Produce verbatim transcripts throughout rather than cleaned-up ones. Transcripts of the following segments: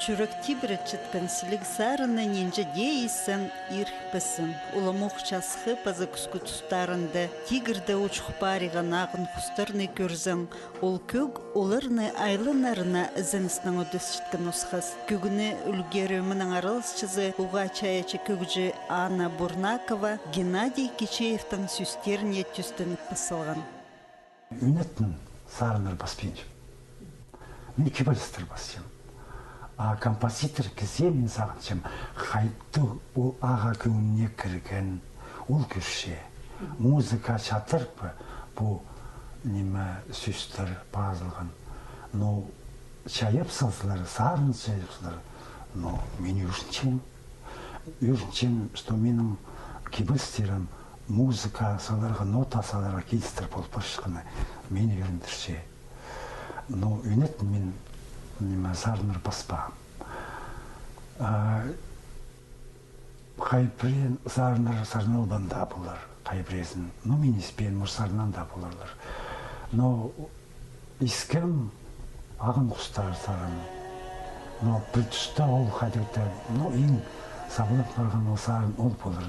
Чӱрек тибіретчеткен сіліг сарынны нинҷе дее исчең ирікпессің. Уламох часхы паза кӱскӱ тустарында тигірде учух париған ағын хустарны кӧрзең, ол кӧг оларны айланарына ізеністең одасчатхан осхас. Кӧгні ӱлгері мының араласчызы, уғаа чайаачы кӧгҷі Анна Бурнакова Геннадий Кичеевтің сӧстеріне тӧстеніп пас салған. Ӱнетін сарыннар паспинчам. Мин кибелістер пасчам. А композитор кізее мин сағынчам, хайдағ ол ағаа кӧңніне кірген, ол кӧрче. Музыка чатыр ба, пу, ниме, сӧстер пазылған. Ну, чайап салзалар, сарын чайап салзалар, ну, мин ӧрінчем. Ӧрінчем, что минің кибелістерім музыка саларға, нота саларға килістір пол парчатханы мині ӧріндірче. Ну, ӱнетін мин, ниме, сарыннар паспаам. А, хай пірее сарыннар сарналбаан даа полар, хай піреезін. Ну, мин испеем, может, сарнаан даа поларлар. Но искем «Ағын хустар» сарын. Но пір туста ол хайдағ-да, ну, иң саблап парған ол сарын ол полар.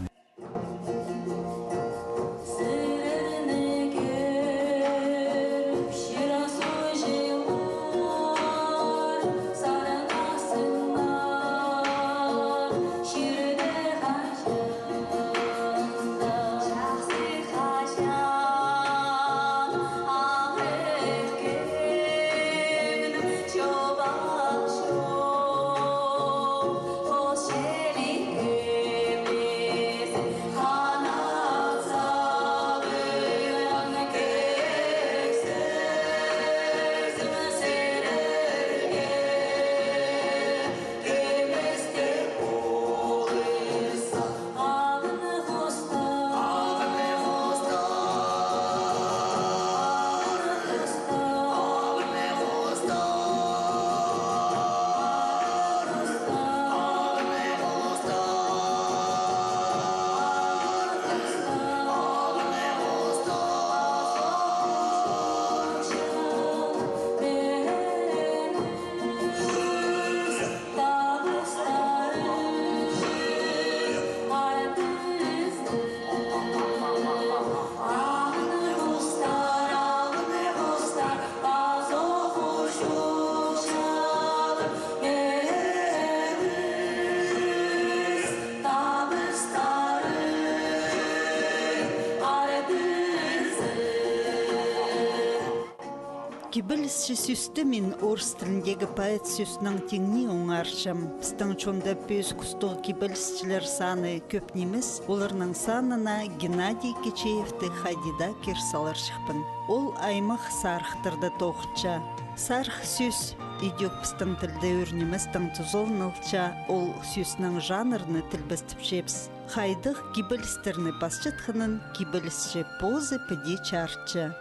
Кибелісчі сӧсті мин орыс тіліндегі поэт сӧснең тиңнее оңарчам. Пістің чонда пӧзік устығ кибелісчілер саны кӧп нимес, оларның санына Геннадий Кичеевті хайди даа кир саларҷыхпын. Ол аймах сарыхтарда тоғынча. Сарых сӧс идӧк пістің тілде ӱр ниместең тузаланылча, ол сӧснің жанрыны тілбестепчебіс. Хайдағ кибелістерні пасчатханын кибелісчі позы піди чарытча.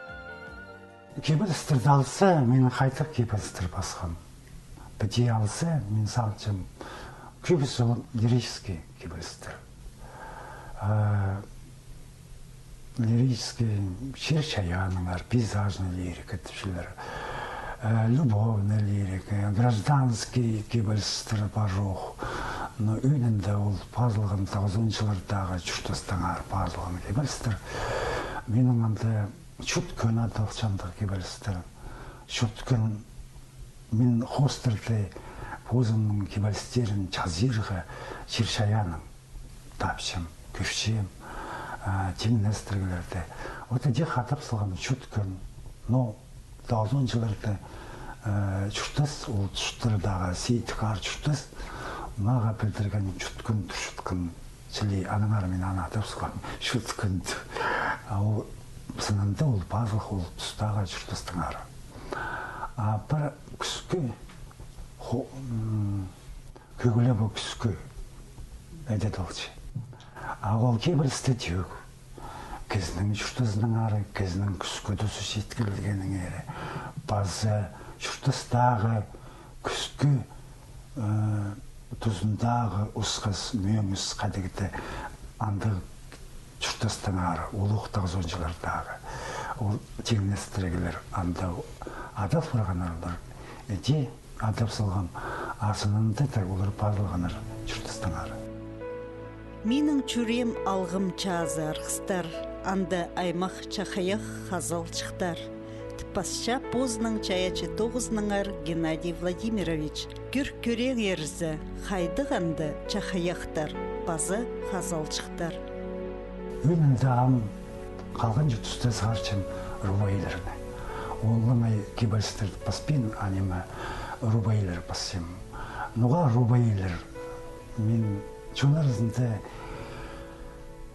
Кибелістерді алза, мин хайдағ кибелістер пасхам. Піди алза, мин сағынчам, кӧбізі ол лирический кибелістер. А, лирический, чир-чайааннаңар, пейзажный лирика тіпчелер. А, любовный лирика, гражданский кибелістер пар чох. Но ӧӧнінде ол пазылған тоғызонҷылардағы чуртастаңар пазылған кибелістер. Минің анда чӱткӱн адалча андағ кибелістер. Чӱткӱн, мин хоостырда позымның кибелістерін чазирға чир-чайааннаң тапчам, кӧрчем, а, тиңнестіргілерде. Вот идӧк адап салғам чӱткӱн. Но тоғызонҷыларда, а, чуртас, ол чуртастардағы сидік аар чуртас, мағаа пілдірген чӱткӱн турчатхан чіли, аннаңар мин аны адап салғам чӱткӱн. А ол сынында ол пазылых ол тустағы чуртастаңар. А пір кӱскӱ хо-, м, кӧглебе кӱскӱ идӧк адалча. А ол кибелісте тӧӧй. Кізінің чуртазынаңар, кізінің кӱскӱ тузы читкелгенінеңер. Паза чуртастағы кӱскӱ, э, тузындағы осхас, мӧміс, хайдағ-да андағ чуртастаңар, улуғ тоғызонҷылардағы. Ол тиңнестіргілер андағ адал парғаннар. Іди адап салғам, Асынында таа олар пазылғаннар чуртастаңар. Минің чӱреем алғым чазы арғыстар, анда аймах чахайах хазалчыхтар. Тіп пасча позының чайаачы тоғызынаңар Геннадий Владимирович. Кӧр кӧрееңер зе, хайдағ анда чахайахтар паза хазалчыхтар. Ӱнінде ам халғанҷы туста сығарчам рубаилерні. Олаңай кибелістерні паспин, а ниме, рубаилер пасчам. Ноға рубаилер? Мин чон аразында,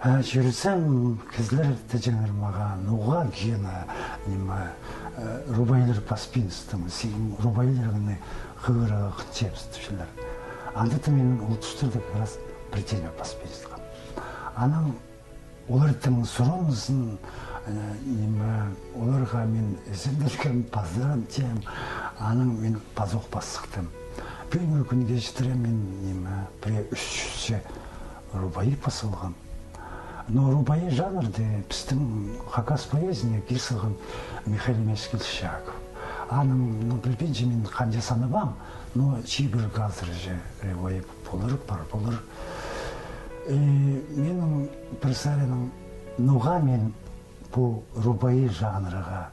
а, чӧрзем, кізілер тіҷеңнер мағаа, ноға Гена, ниме, э, рубаилер паспиныстың, син рубаилерні хығырығ чепстіпчелер. Анда таа мин ол тустарда как раз пір теме паспинысхам. Анаң олардың сурынызын, э, ниме, оларға мин ізендіргем, пазырам тем, анаң мин пазох пас сыхтым. Пӱӱнгі кӱнге читіре мин, ниме, пірее ӱс чӱсче рубаи пас салғам. Но рубаи жанрды пістің хакас поэзиязына кир салған Михаил Мескельчаков. Аның, ну, пілбинчем мин, ханҷа саны паам, но чибіргі азыра же рубаи полар, пар полар. Э, минің пір саринаң, ноға мин пу рубаи жанрға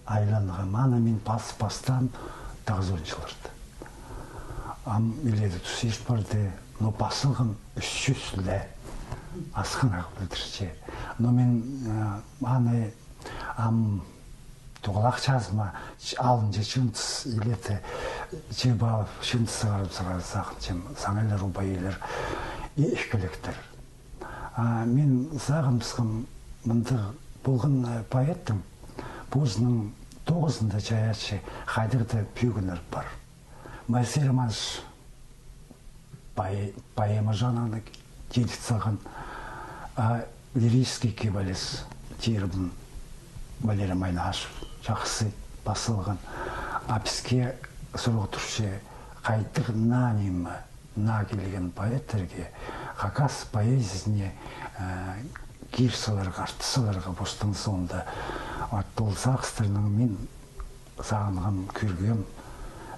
айланғам, аны мин пас-, пастаам тоғызонынҷы чылларда. Ам илееде тус ирт парды, но пас салғам ӱс чӱс ле. Асхынах пілдірче. Но мин, э, аны ам тоғылах чазыма, ч-, алынҷа чыындыс илееде чыып алып, чыындыс сығарып, сығарып сағынчам, саңай ла рубаилер и ікіліктер. А, мин сағыныбысхам, мындағ полған, э, поэттің позының тоғызында чайаачы хайдағ-да пӧгіннер пар. Моисей Романович поэ-, поэма жанрын тиліт салған, а, лирический кибеліс тирбін Валерий Майнашев чахсы пас салған. А піске сурығ турча, хайдағ наа ниме, наа килген поэттерге, хакас поэзиязына, э, кир саларға, артых саларға постың соонда. Вот ол сағыстарның мин сағынғам, кӧргем,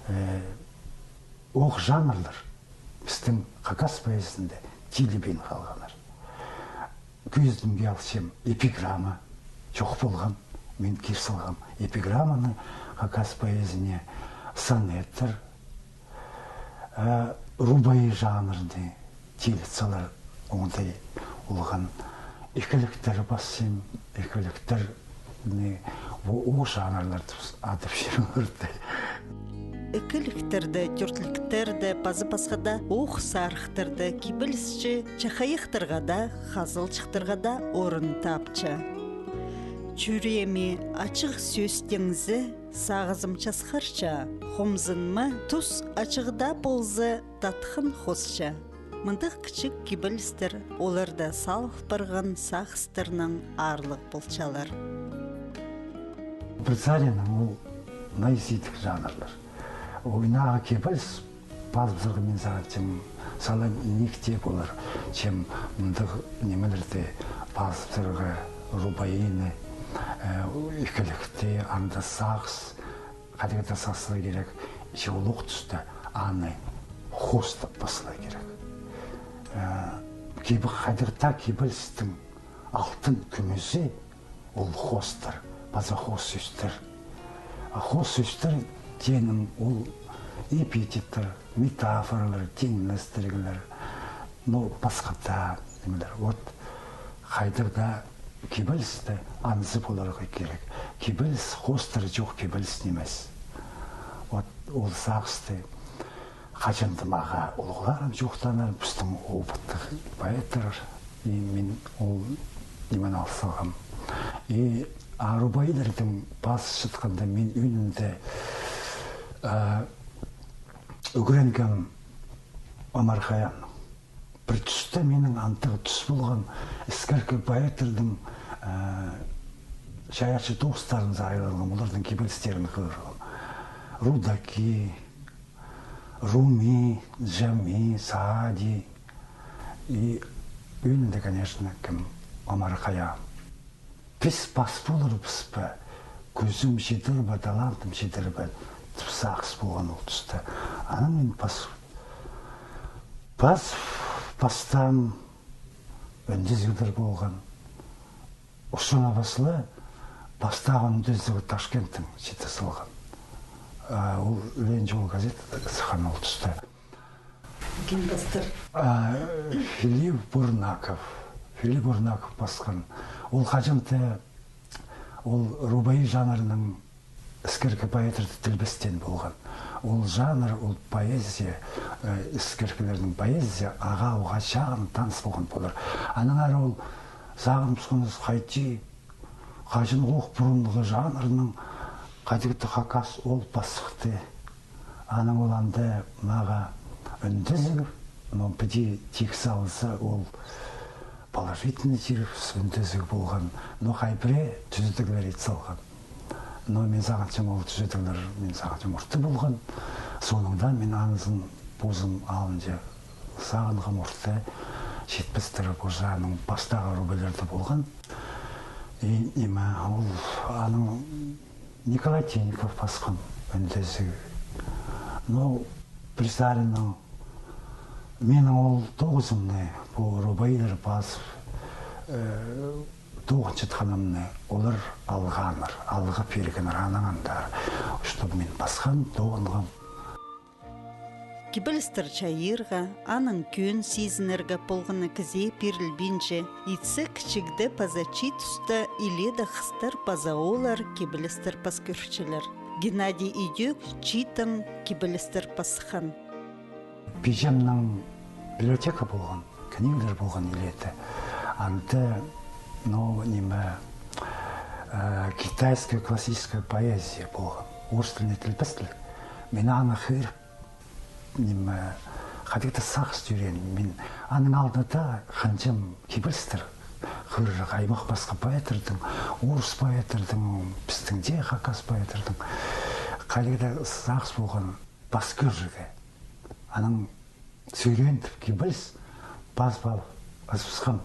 э, оох жанрлар пістің хакас поэзиязында тилібин халғаннар. Кӧзідімге алчам, эпиграмма чох полған, мин кир салғам эпиграмманы хакас поэзиязына, сонеттер, э, рубаи жанрны тиліт салар оңдай полған. Ікіліктер пасчам, ікіліктерні, о-, оох жанрлар тіп адап чӧрерге. Ікіліктерді, тӧртліктерді, паза пасха даа оох сарыхтарды кибелісчі чахайахтарға даа, хазалчыхтарға даа орын тапча. Чӱрееме ачығ сӧс тиңзе, сағызым часхарча, хомзынма тус ачығ даа полза, татхан хосча. Мындағ кічіг кибелістер оларда салыл парған сағыстарнаң аарлығ полчалар. Пір саринаң ол наа сидік жанрлар. Ойнағы кибеліс пазыбызарға, мин сағынчам, сала ниик тее полар, чем мындағ нимелерні пазыбызарға, рубаины, э, ікілікті, анда сағыс, хайдағ-да сағыс саларға кирек, че ол ох туста аны хоостап пас саларға кирек. Э, кибі-, хайдағ-да кибелістің алтын кӱмӱзі ол хоостар, паза хоос сӧстер. А хоос сӧстер теенім ол эпитеттер, метафоралар, теңнестіріглер, ну, пасха даа нимелер. Вот хайдағ-да кибелісте анзы поларға кирек. Кибеліс хоостар чох кибеліс нимес. Вот ол сағысты хаҷан-да мағаа улуғларым чоохтааннар, пістің опыттығ поэттер, и мин ол нимені ал салғам. И а рубаилернің пазы чатханда мин ӱнінде, э, ӱгренгем Омар Хайямның. Пір туста минің андағ тус полған, іскеркі поэттернің, э, чайаачы тоғыстарын сайланғам, олардың кибелістерін хығырғам. Рудаки, Руми, Джами, Саади и ӱнінде, конечно, кем, Омар Хайям. Піс пас поларбыс па, кӱзім читер бе, талантым читер бе, тіп сағыс полған ол туста. Анаң мин пас Пас, пастаам ӱндезіглер полған. Ӱс чоннаң пазы пастағы ӱндезіг Ташкенттең читі салған. А, ол «Ленин чолы» газетада сыххан ол туста. Кем пастыр? А, Филипп Бурнаков. Филипп Бурнаков пасхан. Ол хаҷан-да ол рубаи жанрның іскеркі поэттарда тілбестеен полған. Ол жанр, ол поэзия, э, іскеркілернің поэзия ағаа оғаа чағын таныс полған полар. Аннаңар ол сағынып сығыныс хайди, хаҷан ох пурунғы жанрның хайдағ-да хакас ол пас сыхты. Анаң ол анда мағаа ӱндезіг, но піди тик салза, ол положительный тирбіс ӱндезіг полған, но хай пірее тӱзедіглер ит салған. Но мин сағынчам, ол тӱзедіглер, мин сағынчам, орты полған. Соонаң даа мин анзын позым алынҷа сағынғам, орта читпестер уже аның пастағы рубаиларда полған. И ниме, ол аның Николай Тинников пасхан ӱндезіг. Ну, пір саринаң минің ол тоғызымны пу рубаилар пазып, э, тоғынчатханымны олар алғаннар, алға пиргеннер, анаң андар, чтоб мин пасхан, тоғынғам. Кибелістер чайирға, аның кӧӧн сизінерге полғаны кізее пирілбинче, итсе кічігде паза чиит туста илееде хыстар паза ооллар кибелістер пас кӧрчелер. Геннадий идӧк чииттең кибелістер пасхан. Пиҷемнең библиотека полған, книгалар полған илееде. Анда, ну, ниме, э, китайская классическая поэзия полған. Орыс тіліне тілбестелген. Мин аны хығырып, ниме, хайдағ-да сағыс тӧреен. Мин аның алнында хынчам кибелістер хығырарға, аймах пасха поэттарның, орыс поэттарның, пістің дее хакас поэттарның. Хайдағ-да сағыс полған пас кӧрерге. Анаң сӱрен тіп кибеліс пазып ал, ызыбысхам.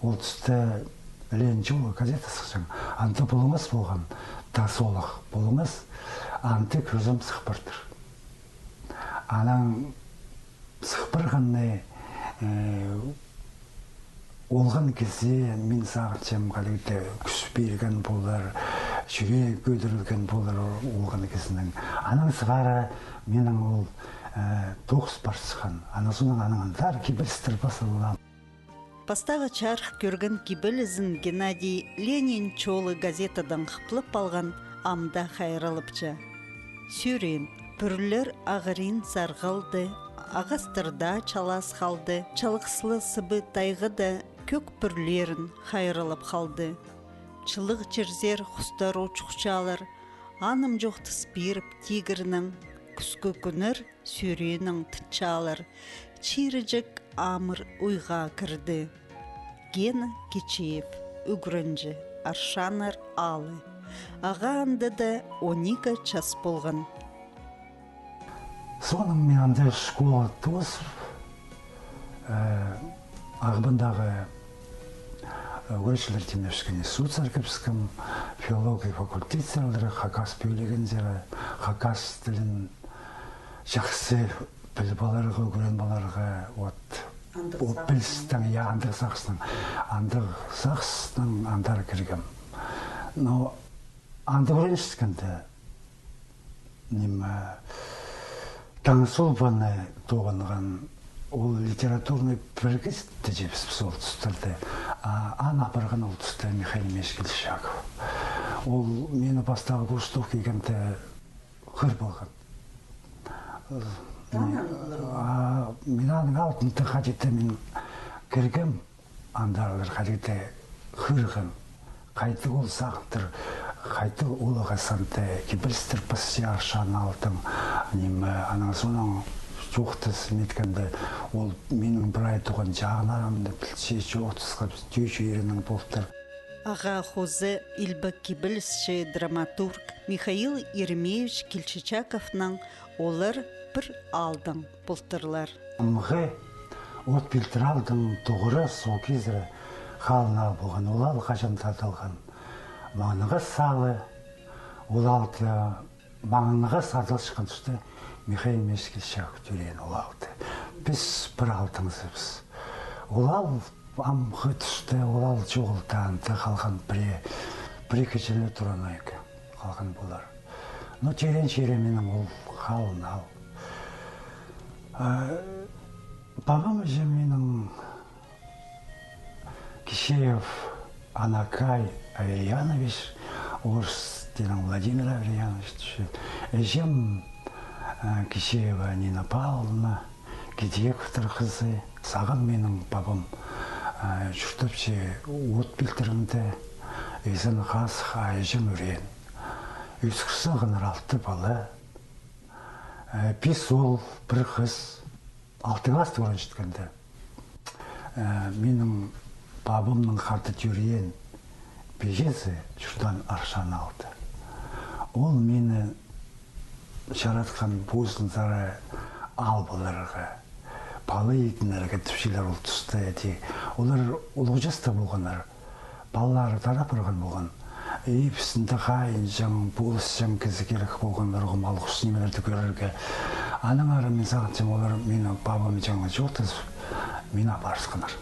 Ол туста «Ленин чолы» газета сыхчаң. Анда полыңас полған, тас олах полыңас, анда кӧзім сых партыр. Анаң сых парғанны, э, олған кізі, мин сағынчам, хайдағ-да кӱс пирген полар, чӱрегі кӧдірілген полар олған кізінің. Анаң сығара минің ол, э, тоғыс пар сыххан. Анаң соонаң анаң андар кибелістер пазылған. Пастағы чарых кӧрген кибелізін Геннадий «Ленин чолы» газетадаң хыплап алған, амды хайраллапча. Сӱрен: пӱрлер ағырин сарғалды, ағастар даа чалас халды, чалғыслы сыбы тайғада кӧк пӱрлерін хайраллап халды. Чылығ чирзер хустар учухчалар, анымҷохтас пиріп тигірнең, кӱскі кӱннер сӱреннең тынчалар, чиріҷек амыр уйға кірді. Гена Кичеев, ӱгренҷі, Аршаннар аалы. Ағаа анда даа он ікі час полған. Соонаң мин анда школа тоозып, э, Ағбандағы, э, ӱгретчілер тимнепчеткен институтсар кірібіскем, филология факультетсер, хакас пӧлиинзер, хакас тілін чахсы піліп аларға, ӱгреніп аларға, вот. Андағ ол сағыс. Пілістең, я, андағ сағыстаң, андағ сағыстаң андар кіргем. Но анда ӱгренчеткенде, ниме, Таңсолбаны тоғынған ол литературный пірігіс тіҷепіс піс ол тустарда. А, аны апарған ол туста Михаил Мешкелчаков. Ол мині пастағы курста ох килгенде хығыр полған. Танынаң олар? А, мин аның алнында хайди-да мин кіргем, андар олар хайди-да хығырған. Хайдағ ол сағынтыр, хайдағ ол ағаа санда кибелістер пасча Аршан аалдаң, ниме, анаң соонаң чоохтас ниме иткенде, ол минің прай туған чағыннарымны пілче, чоохтасха тӧӧй чӧргеннең полтыр. Ағаа хоза илбек кибелісчі, драматург Михаил Еремеевич Кильчичаковнаң олар пір аалдаң полтырлар. Амғы от пилтір аалдаң тоғыра соо кизіре халын аал полған. Ол аал хаҷан-да адалған. Маңнағас аалы, ол аалда маңнағас адалчатхан туста Михаил Мешкелчаков тӧреен ол аалда. Піс пір аалдаң сібіс. Ол аал ам хыт ӱсте, ол аал чоғыл, таанда халған пірее, пірее кічіг турған іккен, халған полар. Но терең чирі минің ол халын аал. А, пабам іҷем минің Кичеев Анакай Аверьянович, орыс тілінең Владимир Аверьянович тіпче. Іҷем, а, Кичеева Нина Павловна, Кидековтар хызы. Сағам минің пабам, а, чуртапча от пилтірінде, изен хазых, а іҷем ӱреен. Ӱс кізі салғаннар, алты пала. Э, пис оол, пір хыс. Алты класста ӱгренчеткенде, э, минің пабамның хада тӧреен пиҷезі чуртаан Аршан аалда. Ол мині чаратхан позынзар аал поларға, пала идінерге тіпчелер ол туста, іди. Олар улуғ часта полғаннар. Палалары тарап парған полған. И пістің дее хайынҷаң, полысчаң кізі кирек полған, ырғым алғыс нимелерді кӧрерге. Аннаңар мин сағынчам, олар мині пабамҷаң чоохтазып, мині апарысханнар.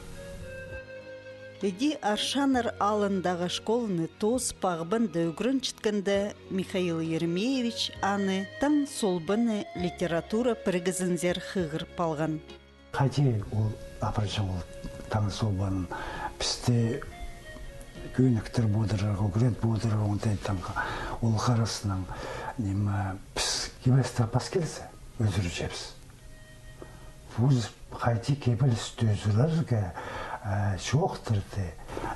Іди Аршаннар аалындағы школаны тоозып, Ағбанда ӱгренчеткенде, Михаил Еремеевич аны Таң Солбаны литература пірігізінзер хығырып алған. Хайди ол апарҷаң ол Таң Солбанын? Пісте кӧніктіріп одырарға, ӱгретіп одырарға, оңдайнаң ол харасынаң, ниме, піс кибелісті пас килзе, ӧзірҷебіс. Пу хайди кибелісті ӧзірлерге, э, чоохтирға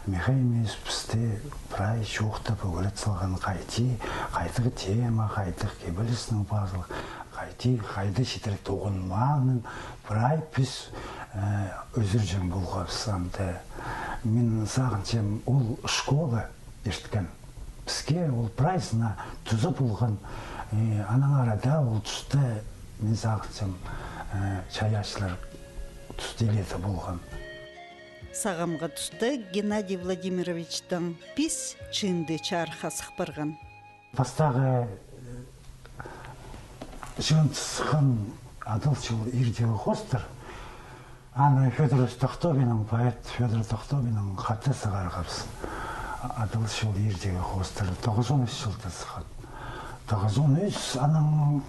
Михаил Еремеевич пісті прай чоохтап ӱгрет салған, хайди, хайдағ тема, хайдағ кибелістің пазылығы, хайди, хайда читіре тоғынмаанын, прай піс, э, ӧзірҷең полғабыс анда. Мин сағынчам, ол школа ирткен. Піске ол прайзына туза полған. Э, аннаңар даа ол туста, мин сағынчам, э, чайаачылар туста илееде полған. Сағамғы туста Геннадий Владимировичтің пис чыынды чарыхха сых парған. Пастағы, э, чыынды сыххан адалчыл иирдегі хоостар. Аны Фёдор Тохтобиннің, поэт Фёдор Тохтобиннің хатты сығарғабыс. Адалчыл иирдегі хоостар тоғызон ӱс чылда сыххан. Тоғызон ӱс, анаң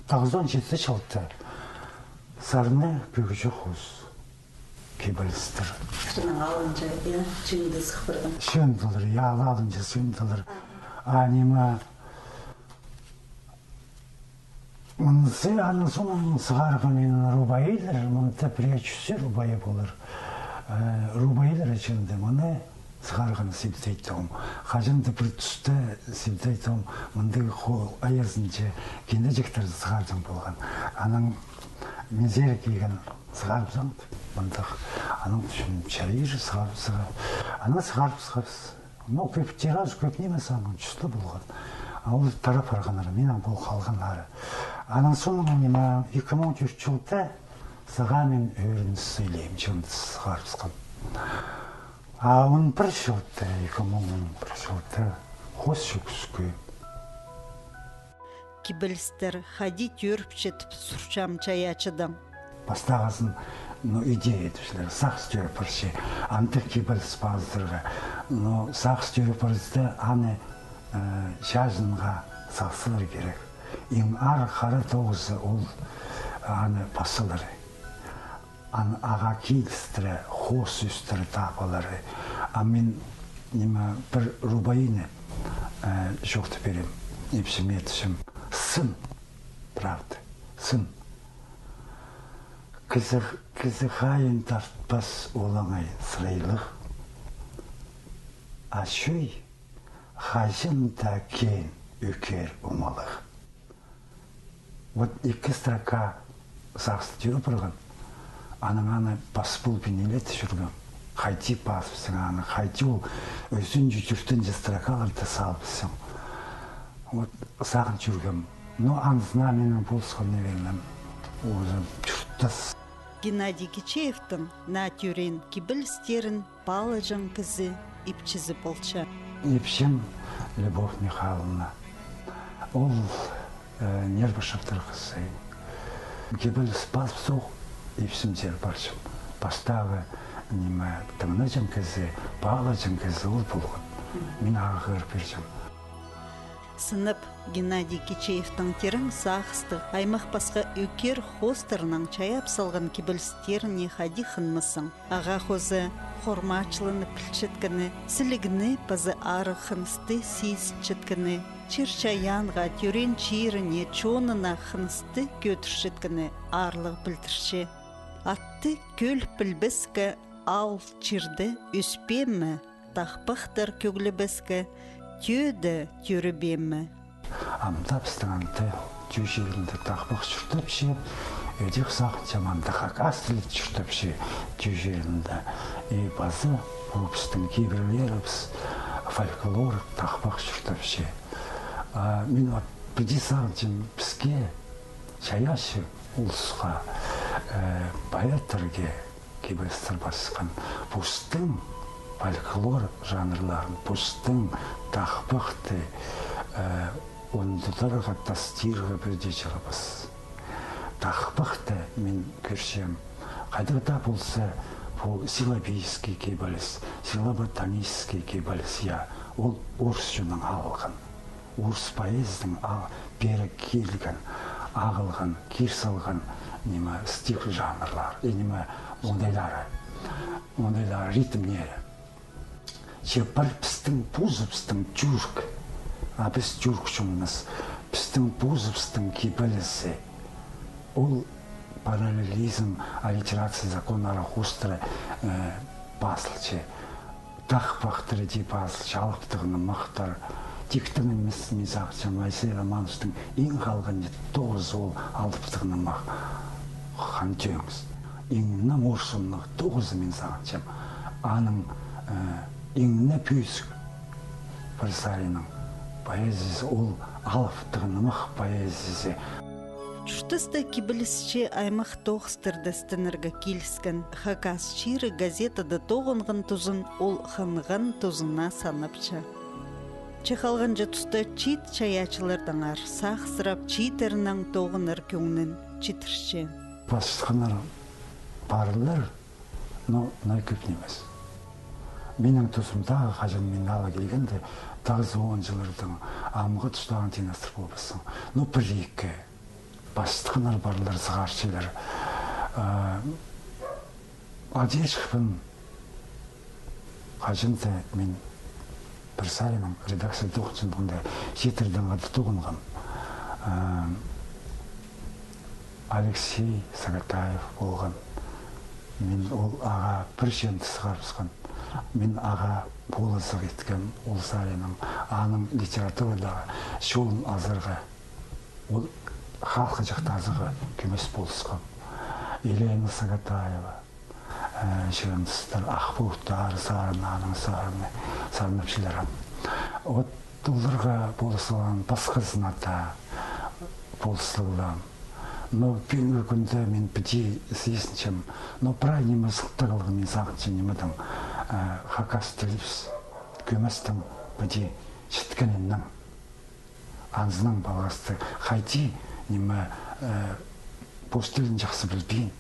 тоғызон читі чылда сарны «Пӱгӱҷек хоос». Кибелістер. Сірернің алынҷа, я, чыынды сых парған. Чыындылар, я, алынҷа чыындылар. А ниме, мынзы, аның соонаң сығарғам мин рубаилар, мында пірее чӱс рубаи полар. Э, рубаилар чыынды, мыны сығарған Сибдей Том. Хаҷан-да пір туста Сибдей Том мындағ хол аязынҷа киндеҷектерні сығарҷаң полған. Анаң мин сірерге килген сығарыбызам, мындағ. Анаң тӱзім чарир сығарып, сығарып. Анаң сығарып, сығарып. Ну, кӧп тираж, кӧп ниме, сағам чӱс ле полған. А ол тарап парғаннар, минің пол халғаннары. Анаң соонаң ниме, ікі муң тӧрт чылда сағам мин ӧрін сыйлим, чыынды сығарыбысхам. А он пір чылда, ікі муң он пір чылда хоос чӧкіске. Кибелістер хайди тӧріпче тіп сурчам чайаачыдаң. Пастағызын, ну, идея тіпчелер, сағыс тӧріп парча, андағ кибеліс пазарға. Ну, сағыс тӧріп парза, аны, э, чазынға салзалар кирек. Иң аар хара тоғызы ол, аны пас салар. Аны ағаа килістіре, хоос ӧстіре таап алар. А мин, ниме, пір рубаины, э, чоохтап пирем, ипчім, итчем. Сын, правда, сын. Кізі, кізі хайиин тартпас олаңай сырайлығ. А чой хаҷан даа кеен ӧкер омалығ. Вот ікі строка сағысты тӧріп парған, анаң аны пас полбин иледе чӧргем. Хайди пазыбысчаң аны, хайди ол ӱзінҷі, тӧртінҷі строкаларда салыбысчаң. Вот сағын чӧргем. Но анзына минің полысхан, наверное, уже чуртас. Геннадий Кичеевтің наа тӧреен кибелістерін паалаҷаң кізі ипчізі полча. Ипчім Любовь Михайловна. Ол, э, Нербышевтер хызы. Кибеліс пазыбысох, Ипсімзер парчам. Пастағы, ниме, тыңнаҷаң кізі, паалаҷаң кізі ол полған. Мин ағаа хығыр пирчем. Сынап, Геннадий Кичеевтің тирең сағыстығ, аймах-пасха ӧкер хоостарнаң чайап салған кибелістеріне хайди хынмассың. Ағаа хоза хормачыланы пілчеткені, сілігні паза арығ хынысты сизінчеткені, чир-чайаанға, тӧреен чиріне, чонына хынысты кӧдірчеткені аарлығ пілдірче. Атты кӧл пілбеске, аал-чирде ӧспеем ме, тахпахтар кӧглебеске, тӧӧде тӧребеем ме? Амды пістің анда тӧӧ чирінде тахпах чуртапча, ӧдек сағынчам, анда хакас тілі чуртапча тӧӧ чирінде. И паза пу пістің кибірлерібіс, фольклор, тахпах чуртапча. А мин вот піди сағынчам, піске, чайаачы улусха, э, поэттерге, кибелістер пасхан, постың фольклор жанрларын, постың тахпахты, э, ундударға, тастирға пірдее чарабас. Тахпахты мин кӧрчем, хайдағ даа полза, пу силлабический кибеліс, силлабо-тонический кибеліс, я, ол орыс чоннаң алылған. Орыс поэзиядаң а-, пеер килген, ағылған, кир салған, ниме, стих жанрлар, и ниме, оңдайлары, оңдайлары, ритмнері. Че пір пістің позыбыстың тюрк, а піс тюрк чонмыс, пістің позыбыстың кибелізі. Ол параллелизм, аллитерация, закон арахустра, э, пазылча. Тахпахтар даа пазылча, алыптығ нымахтар. Тиктең нимес, мин сағынчам, Моисей Романовичтің иң халған тоғызы ол алыптығ нымах. Хан Тӧңіс. Иң не морсымнығ тоғызы, мин сағынчам. Аның, э, иң не пӧзік пір саринаң поэзиязы ол алыптығ нымах поэзиязы. Чуртаста кибелісче аймах тоғыстарда істенерге киліскен. «Хакас чирі» газетада тоғынған тузын ол хынған тузына санапча. Че халғанҷы туста чиит чайаачылардаңар сағысырап, чииттернең тоғынар кӧңнін читірче. Пастатханнар парлар, но най кӧп нимес. Минің тузымдағы, хаҷан мин алай килгенде, тағызы он чыллардаң амғы тустағы тиңнестір полбассың. Но пір-ікі пастатханнар парлар сығарчалар. А, адирчыхпын, хаҷан-да мин пір саринаң редакция тоғынчатханда, чииттердең хада тоғынғам. А, Алексей Сагатаев полған. Мин ол ағаа пір чонды сығарыбысхан. Мин ағаа полызығ иткем ол саринаң, аның литературадағы чолын азарға, ол халыхты чахтазарға кӧмес полысхам. Елена Сагатаева, э, чыындыстар, «Ах пулуттар» сарын, аның сарыны, сарнапчалар. Вот оларға полысхам, пасхазына даа полысхам. Но пӱӱнгі кӱнде мин піди сизінчем, но прай ниме сылтағлығ, мин сағынчам, нимедең, э, хакас тілібіс кӧместең піди читкенінең. Анзынаң палғасты, хайди, ниме, э, пос тілін чахсы пілбин,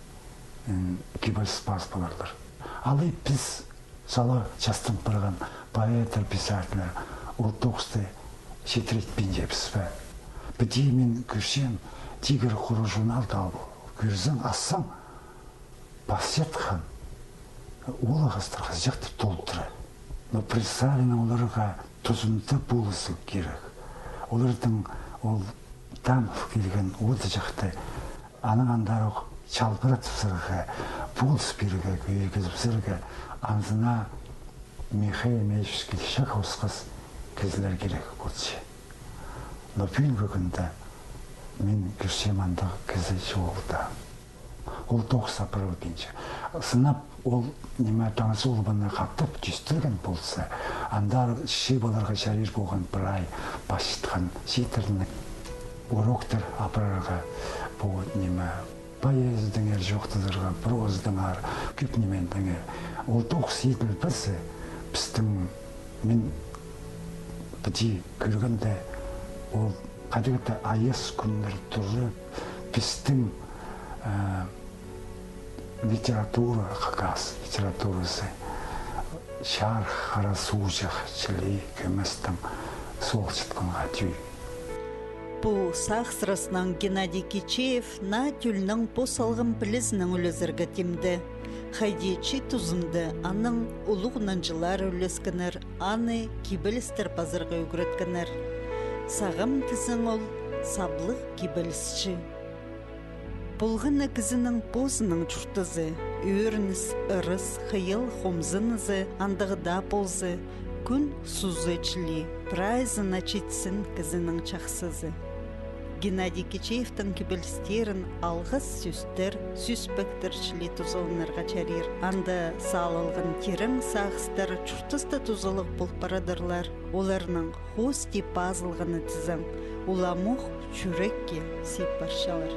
м, кибеліс пас поларлар. Алай піс сала частым парған поэттер, писательлер ол тоғысты читіретпинчебіс пе? Піди мин кӧрчем, тигір хуру журналды ал, кӧрзең, ассаң, пасчатхан ол ағастарға чахты толдыра. Но пір саринаң оларға тузында полызығ кирек. Оларның ол танып килген оды чахты, анаң андар ох чалбыратыбызарға, полыс пирерге, кӧйгізібізерге, анзына Михаил Мечевскийге чахсы осхас кізілер кирек полча. Но пӱӱнгі кӱнде мин кӧрчем, андағ кізі чоғыл даа. Ол тоғыс апарылбинча. Сынап, ол, ниме, Таңсығ Улбаны хатап тӧстірген полза, андар чыып аларға чарир полған прай пасчатхан чииттерні, уроктар апарарға, пу, ниме, поэзиядаңар чоохтазарға, прозадаңар, кӧп нимедеңер. Ол тоғыс иділбезе, пістің, мин піди кӧргенде, ол хайдағ-да аяс кӱннер турып, пістің, э, Литература, хакас литературазы чарых хара суғҷах чіли кӧместең суғылчатханға тӧӧй. Пу сағыс сыразынаң Геннадий Кичеев наа тӧлнең пос алған пілізінең ӱлезерге тимде. Хайди чи тузында аның улуғ нанҷылары ӱлескеннер, аны кибелістер пазарға ӱгреткеннер. Сағам тізең, ол саблығ кибелісчі. Полған на кізінің позының чуртазы, ӧрініс, ырыс, хыйал, хомзынызы, андағ даа полза, кӱн сузы чіли, прайзына читсін кізінің чахсызы. Геннадий Кичеевтің кибелістерін алғыс сӧстер, сӧспектер чіли тузаланарға чарир. Анда салылған тирең сағыстар чуртаста тузалығ пол парадырлар. Оларның хоости пазылғаны тізең, уламох чӱрекке сип парчалар.